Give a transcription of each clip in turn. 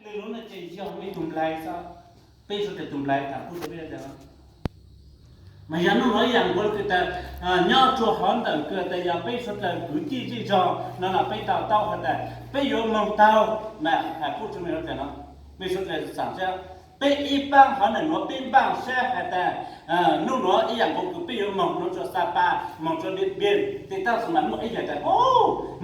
Li lub no ces yog mej tus nplai xwb, peb suav dlawg tus nplai tham pub rua peb tias mas yog nub nuav ib yaam nkaus kws tas nyob rua hov ntawm kws tas yog peb suav dlawg kwv tij zej zog no los peb to taub has tas peb yuav moog taug mas has pub rua mej suav dlawg no, mej suav dlawg xaam sab, peb ib paab hov ntawm nuav peb npaaj sab has tas nub nuav ib yaam nkaus kws peb yuav moog nuav rua Xa Pa, moog rua Diaj Npiaj, tej taab sis mas muaj ib yaam tas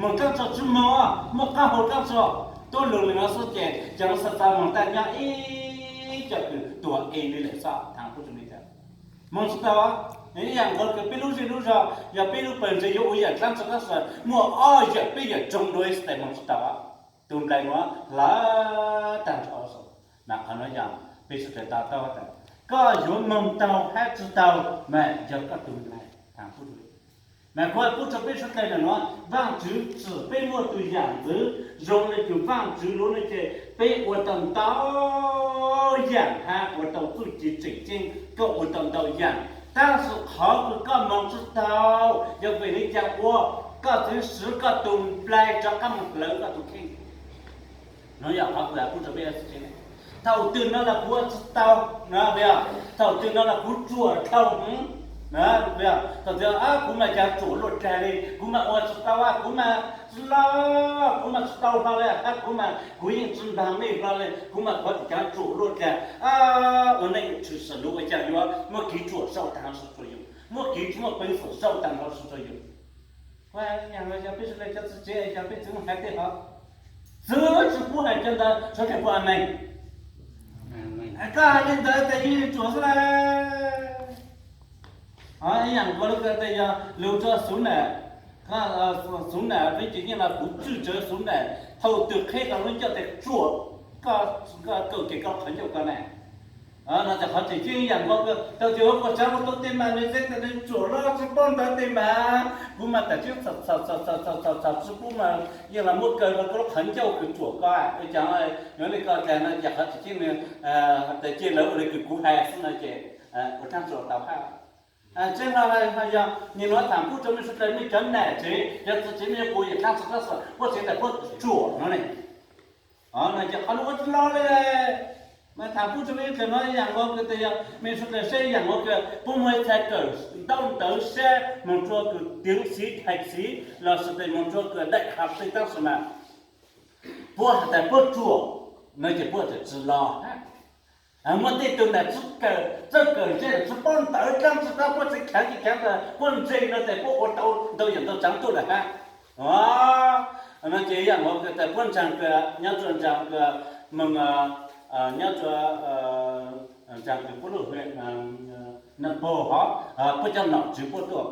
moog taab tso tsi moog, muaj qaab hau taab tso, tuab lug li nuav xwb ces cov nuav xa xa moog tas nyob ib co kws tuag es li lawm xwb, tham pub rua mej tas moog tsi tau. Ib yaam nkaus kws peb lub zej lub zog yog peb lub pawg ntseeg yuav ua yaam dlaab tsi taab sis muaj ob yaam peb yaam tsoog dua xwb tas moog tsi tau. Tus nplai nuav hlawv taag nrho saum, mas qhov nuav yog peb suav dlawg to taub tas koj yuav moog taug hab tsi taug mas yog koj tus nplai, tham pub rua Mas kuv has pub rua peb suav dlawg ntawm nuav, Vaajtswv txim peb muaj tus yaam ntxwv zoo le kws Vaajtswv lub no ces peb ua tau ntau yaam hab ua tau txuj ci tseem ceeb, koj ua tau ntau yaam, tab sis qhov kws koj moog tsi taug yog vim le caag ua, koj txeev siv koj tus nplai rov qaab moog hlawv koj tus kheej. Nuav yog qhov kws has pub rua peb, thaum twg no los kuv ua tsi tau, no, thaum twg no los kuv ruam dhau, thaum twg kuv mas caag ruam luaj dlaag le, kuv mas ua tsi tau, kuv mas tsi loj, kuv mas tsi tau hlo le, hab kuv mas kuv yeej tsi npaag mej hlo le, kuv mas qhov tseem caag ruam luaj dlaag. Ua neej tshwm sim lug ua caag yuav muaj kev ruam zaum taag hlo tsi tau yug, muaj kev tsi muaj peev xwm zaum taag hlo tsi tau yug. Yog peb sawv daws cov txiv tsev yog peb txwv hais tej hov, txwv tsi pub hais cov ntawd, sawv daws puas amees? Koj hais li ntawd tas yeej ruam xwb lauj. Ib yaam nkaus le kws tas yog lug rua Xuv Nam, Xuv Nam peb ces yeej los kuv tswj tsawv Xuv Nam, thaum twg qheb tau lub ncauj tas ruam, koj kaw ces koj qhov ncauj koj na. No tas qhov tseem ceeb ib yaam nkaus kws thaum twg ua kuas tsav ua tau tej mas nws txhais tas nws ruam loj tsi paub ntawv tej mas, kuv mas tas tseeb txhaum txhaum txhaum txhaum txhaum txhaum tsi pub mas yeej los muab kaw rua koj lub qhov ncauj kws ruam koj, ua caag yuav le koj dlaag no ces qhov tseem ceeb nws tas cia lawv ua le kws kuv hais xwb no ces ua dlaab tsi tau hab. Tseeb no yog nim nuav tham pub rua mej suav dlawg mej cov nam tsev cov txiv tsev mej yuav kuv yam dlaab tsi tab sis puab tseev tas puab ruam no ne. No ces qhov nuav ua tsi lo le. Mas tham pub rua mej suav dlawg no yaam nkaus kws tas yog mej suav dlawg saib yaam nkaus kws puab muaj ib txhais kawm ntaub ntawv sab moog rua kws tiav xiv thais xiv los sis tas moog rua kws daim kham tej tab sis mas puab has tas puab ruam no ces puab txawm tsi lo. Muaj tej tug nam txawj kawm ntsej tsi paub ntawv dlaab tsi tab puab tseev khaav ces khaav tas puab ntse no tas puab ua tau ntau yaam ntau tsaav tuaj lawm hab. No ces yaam nkaus kws tas puab ntsaag kws nyob rua ntsaag kws moog nyob rua ntsaag kws puab lub hwm Naj Pog hov, puab cov nom tswv puab tuaj,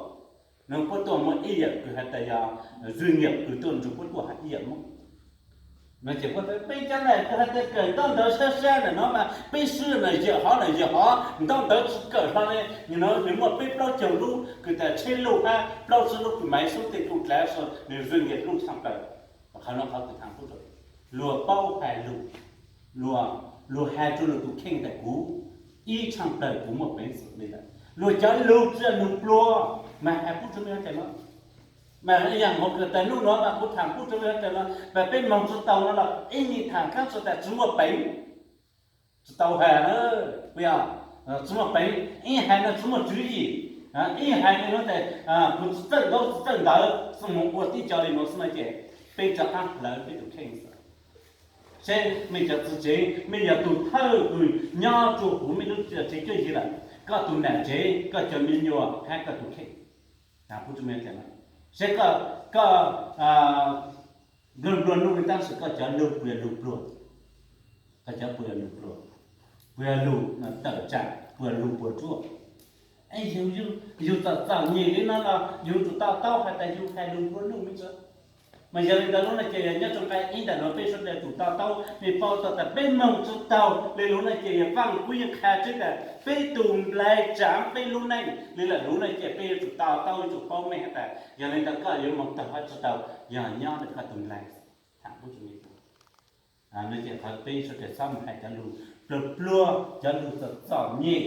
nws puab tuaj muaj ib yaam kws has tas yog zwj nyiam kws tuaj nrug puab tuaj hab ib yaam moog. No ces puab tas peb cov nam kws has tas kawm ntaub ntawv sab sab ntawm no mas peb swb na yawm hov na yawm hov ntaub ntawv tsi kawm hlo le, nim no nws muaj peb plaub caug lub kws tas tsheb luj hab plaub tsib lub kws maiv xub tej kuj dlaav so nws zwj nyiam luj tshaaj plaws. Qhov no qhov kws tham pub rua luag paub hais lug, luag hais rua luag tus kheej tas kuv ib tshaaj plaws kuv muaj peev xwm li lawm. Luag cov lug tsi yog lug pluag, mas hais pub rua mej tas no mas yaam nkaus kws tas nub nuav mas kuv tham pub rua mej tas no mas peb moog tsi tau no los ib nyuag tham dlaab tsi tas tsi muaj peev, tsi tau hais na, puas yog? Tsi muaj peev, ib hais no tsi muaj tswv yim, ib hais li no tas kuv tsi txawj ntaub tsi txawj ntawv xwb moog ua tib co li no xwb no ces peb rov qaab hlawv peb tus kheej xwb. Seb mej cov txiv tsev, mej yog tug thawj kws nyob rua huv mej lub tsev cuab yig lawm, koj tus nam tsev, koj cov me nyuam hab koj tus kheej, seb koj, koj nplua nuj li tab sis koj cov lug puas yog lug pluag, koj cov puas yog lug pluag, puas yog lug tawm tsaam, puas yog lug puas ruaj. Yug txom txom nyem li no los yug tsum to taub has tas yug hais lug nplua nuj me ntsis. Mas yog li ntawd lub no ces yog nyob rua nqai ib ntawm no peb suav dlawg tsum to taub, mej paub tau tas peb moog tsi taug li lub no ces yog Vaaj Kub yeej qha tseb tas peb tus nplai tsaav peb lub neej li lawm lub no ces peb yuav tsum to taub yuav tsum paub meej has tas yog li ntawd koj yuav moog taug hab tsi taug yog nyob ntawm koj tus nplai. Tham pub rua mej no ces qhov peb suav dlawg txhob moog hais cov lug pluag pluag, cov lug txom txom nyem,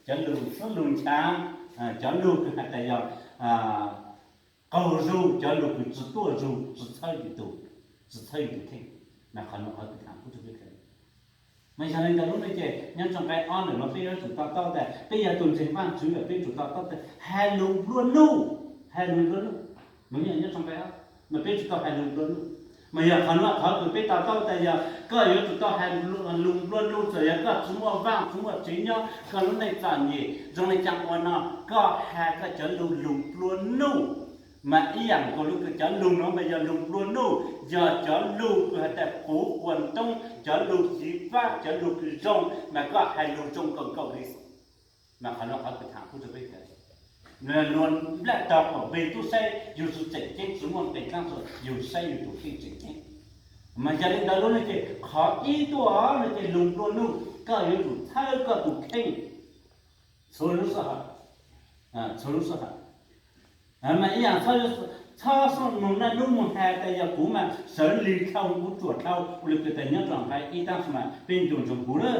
cov lug xwb lug nchaav, cov lug kws has tas yog qaug zug, cov lug kws tsi tuaj zug, tsi txhawb yus tus, tsi txhawb yus tus kheej. Mas qhov no qhov kws tham pub rua peb Mas yog li ntawd lub no ces nyob tsoo nqai ob ntawm no peb yuav tsum to taub tas peb yog tus ntseeg Vaajtswv lawm peb tsum to taub tas has lug nplua nuj, has lug nplua nuj. Mas nyob tsoo nqai ob mas peb tsum tau has lug nplua nuj. Mas yog qhov no qhov kws peb to taub tas yog koj yuav tsum tau has lug nplua nuj, txawm yog koj tsi muaj vaaj tsi muaj tsev nyob, koj lub neej txom nyem zoo le caag ua no, koj has koj cov lug lug nplua nuj. Mas ib yaam nkaus le kws cov lug no mas yog lug nplua nuj, yog cov lug kws has tas puv quas ntoob, cov lug xiv fab, cov lug kws zoo, mas koj has lug zoo nkaus nkaus li. Mas qhov no qhov kws tham kuv rua peb tas, luag nplaj tog qaum npeg tub saib yug tsi tseem ceeb, tsi muaj nqis dlaab tsi, yug saib yug tus kheej tseem ceeb. Mas yog li ntawd lub no ces qhov ib tuaj no ces lug nplua nuj, koj yuav tsum txhawb koj tus kheej txhua lub sij hawm, txhua lub sij hawm. Mas ib yaam txhob, txhob moog naj nub moog has tas yog kuv mas sawv lig dhau, kuv ruam dhau, ua le kws tas nyob rua nqai ib taab su mas peb ncu ntsoov kuv na,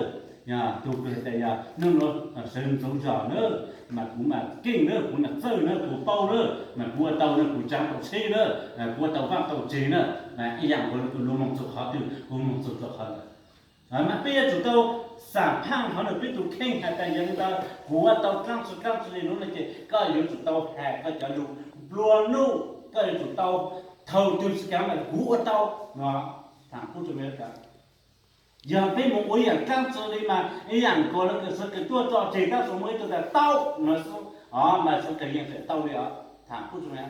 tug kws tas yog nub nuav sawv ntxuv zog na, mas kuv mas keej na, kuv mas txawj na, kuv paub na, mas kuv ua tau na, kuv tsaav tau tsheb na, kuv ua tau vaaj tau tsev na, mas ib yaam nkaus le kws luag moog txug qhov twg kuv moog txug rua qhov ntawd. Mas peb yuav tsum tau xam phaaj hov nua peb tus kheej has tas yog li ntawd kuv ua tau dlaab tsi dlaab tsi li lub no ces koj yuav tsum tau has koj cov lug nplua nuj, koj yuav tsum tau thaus twg tsi kaav mas kuv ua tau no. Tham kuv rua mej tas, yog peb moog ua yaam dlaab tsi li mas ib yaam nkaus le kws suav kws tuaj tso tseg tab sis muaj ib tug tas tau no xwb, o mas suav kws yeej tau li os. Tham kuv rua mej,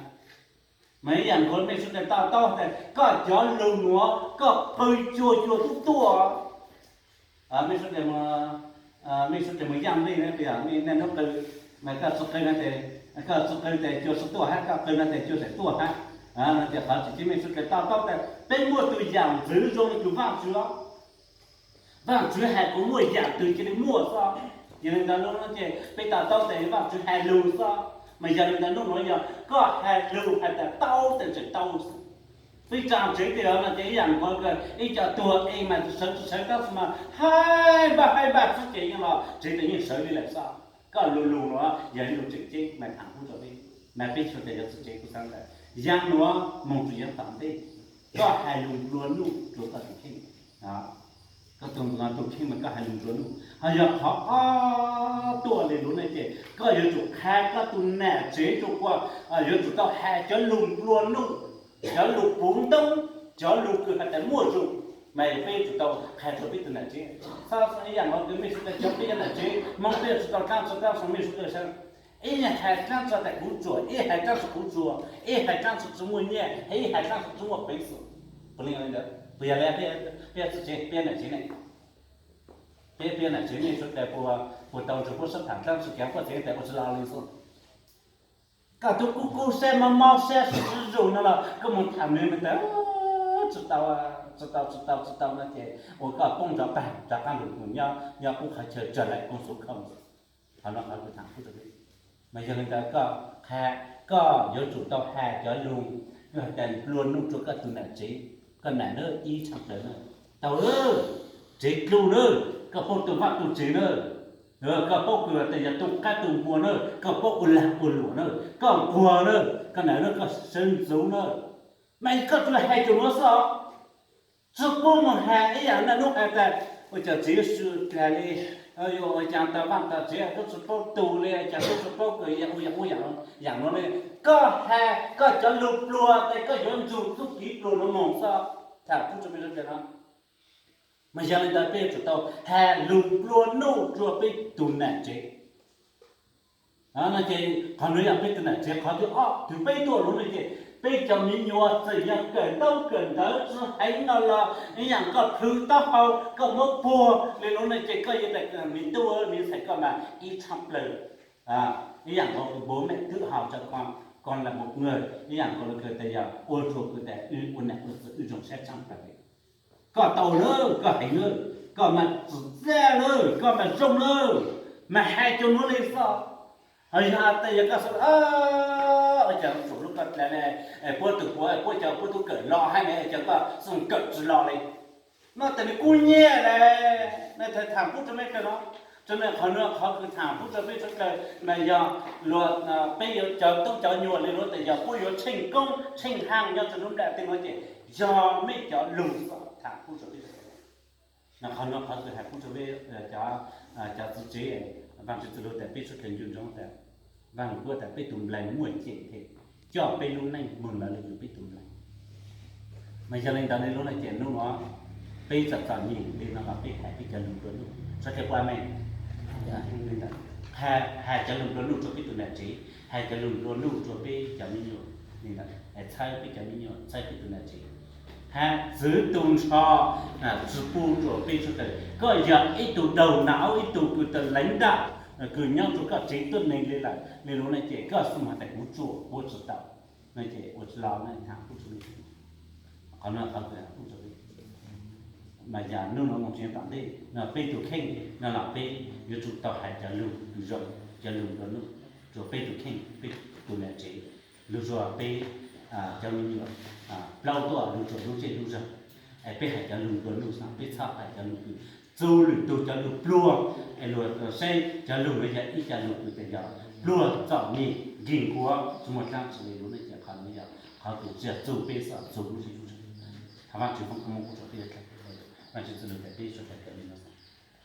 mas ib yaam nkaus mej suav tas tau tau tas koj cov lug nuav koj qw cuag cuag tub tuaj. Mej suav tas, mej suav tas moog yaaj nplej na, naj nub qw, mas koj tsi qw no tes, koj tsi qw tes cua tsi tuaj hab, koj qw no tes cua tseem tuaj hab. No ces qhov tseem ceeb mej suav tas tau tau tas peb muaj tug yaam ntxwv zoo le kws Vaajtswv os. Vaajtswv has kuv muaj yaam twg cia li muaj xwb. Yog li ntawd lub no ces peb to taub tas Vaajtswv has lug xwb. Mas yog li ntawd nub nuav yog koj has lug has tas tau tes tseem tau xwb. Peb tsaa tsev tej no ces ib yaam nkaus kws ib co tuag es mas sawv tsi sawv tab sis mas haib npaj haib npaj xwb ces yeej los tsev tes yeej sawv li lawm xwb. Koj lug lug nuav yog ib lug tseem ceeb mas tham kuv rua peb, mas peb suav tas yuav txug tsev kuv xaav tas yaam nuav moog tsuas yuav tom ntej, koj has lug nplua nuj rua koj tus kheej. Koj tug tus kheej mas koj has lug nplua nuj. Ho yog qhov ob tuaj le lub no ces koj yuav tsum qha koj tus nam tsev rua kuas yuav tsum tau has cov lug nplua nuj, cov lug puv ntoob, cov lug kws has tas muaj zoo, mas peb yuav tsum tau qha rua peb tus nam tsev. Txhob ib yaam nkaus kws mej suav tas cov peb cov nam tsev Moob peb yuav tsum tau dlaab tsi dlaab tsi, mej suav tas ib nyuag has dlaab tsi tas kuv ruam, ib has dlaab tsi kuv ruam, ib has dlaab tsi tsi muaj nyiaj, ib has dlaab tsi tsi muaj peev xwm. Puas yog li ntawd? Puas yog li peb txug tsev peb nam tsev ne, peb peb nam tsev mej suav tas puas tau nrug puab sab tham dlaab tsi kaav puab tsev tas ua tsi lo li xwb. Koj tub kub kub sab mob mob sab sib sib zug no los koj moog tham nwg tas tsi tau, tsi tau tsi tau tsi tau no ces ua koj poob nrov pag rov qaab lug mus nyob nyob qub qhov chaw tsawg lawm koob xub khoo. Qhov no qhov kws tham kuv rua peb, mas yog li ntawd koj qha, koj yuav tsum tau has cov lug kws has tas nplua nuj rua koj tus nam tsev, koj nam na, ib tshaaj plawg na, tau lawm, tsev dlug na, koj paub tu vaaj tu tsev na, koj paub kws tas yog tu qaab tu npua na, koj paub ua lag ua luam na, koj nquag na, koj nam na, koj sawv ntxuv na, mas koj tsuas has cov nuav xwb os. Tsi pub moog has ib yaam naj nub has tas ua cas tsev sw dlag li, ua cas tau vaaj tau tsev tub tsi paub tu li, ua cas tub tsi paub kws ua yaam nuav li. Koj has koj cov lug pluag tes koj yuav nrug txuj kev pluag nuav moog xwb. Tham kuv rua mej sawv daws no, mas yog li ntawd peb yuav tsum tau has lug nplua nuj rua peb tug nam tsev. No ces qhov nuav yog peb tug nam tsev. Qhov thib ob, thib peb tuaj lug no ces peb cov miv nyuas txawm yog kawm ntaub kawm ntawv tsi heev no los ib yaam koj plhws taub hau koj muab puag li lug no ces koj yuav tas miv tub miv ntxhais koj mas ib tshaaj plawg, ib yaam nkaus bố mẹ tự hào cho con, con là một người, ib yaam nkaus lug kws tas yog ua rua kws tas wb ua nam ua txiv wb zoo sab tshaaj plawg li. Koj tau lawm, koj heev lawm, koj mas txim txiaj lawm, koj mas zoo lawm, mas has cov nuav li xwb. Ho yog tas yog koj xav, ua cas thaum lub koj dlaag le, puab tug puab, puab cov puab tub kawm los hab ne, cas koj xav kawm tsi los li. No tas nws kub nyiaj le. No tham kuv rua mej kawg no, rua mej qhov nuav qhov kws tham kuv rua peb sawv daws mas yog luag, peb yuav cov tub cov nyuas li lug tas yog puab yuav tsheej koob tsheej haaj nyob rua lub nplaj teb nuav ces yog mej cov lug xwb. Tham kuv rua peb sawv daws, Qhov no qhov kws has pub rua peb cov txiv tsev, Vaajtswv txuj lug tas peb suav dlawg nco ntsoov tas Vaaj Lug Kub tas peb tug nplaig muaj ceem thiab coj peb lub neej moog lawv le kws peb tug nplaig. Mas yog le ntawd le lub no ces nub no peb txom txom nyem le no los peb has peb cov lug nplua nuj, sawv dlawg puas me? Has cov lug nplua nuj rua peb tug nam tsev, has cov lug nplua nuj rua peb cov me nyuam, txhawb peb cov me nyuam, txhawb peb tug nam tsev, has txwv tu nrho tsi pub rua peb sawv dlawg. Koj yog ib tug daug nav, ib tug kws tau leev daj, kws nyob rua koj tsev tuab neeg le lawm le lub no ces koj xav has tas kuv tsuam kuv tsi tau, no ces ua tsi los na, has pub rua, qhov no qhov kws has pub rua peb. Mas yog nub no moog tsi tom ntej no peb tug kheej no los peb yuav tsum tau has cov lug zoo, cov lug nplua nuj rua peb tug kheej, peb tug nam tsev, lug rua peb cov me nyuam, plaub tuaj lug rua lub zej lub zog. Es peb has cov lug nplua nuj xwb, peb txhob has cov lug kws txug lwm tug cov lug pluag, es luag saib cov lug no yog ib cov lug kws tas yog pluag, txom nyem, nkeeg nkuav, tsi muaj dlaab tsi le lub no ces qhov no yog qhov kws tsi yog txug peb xwb, txug lub zej lub zog. Thov Vaajtswv foom koob moov rua peb, Vaajtswv txuj lug tas peb suav dlawg kawm le no.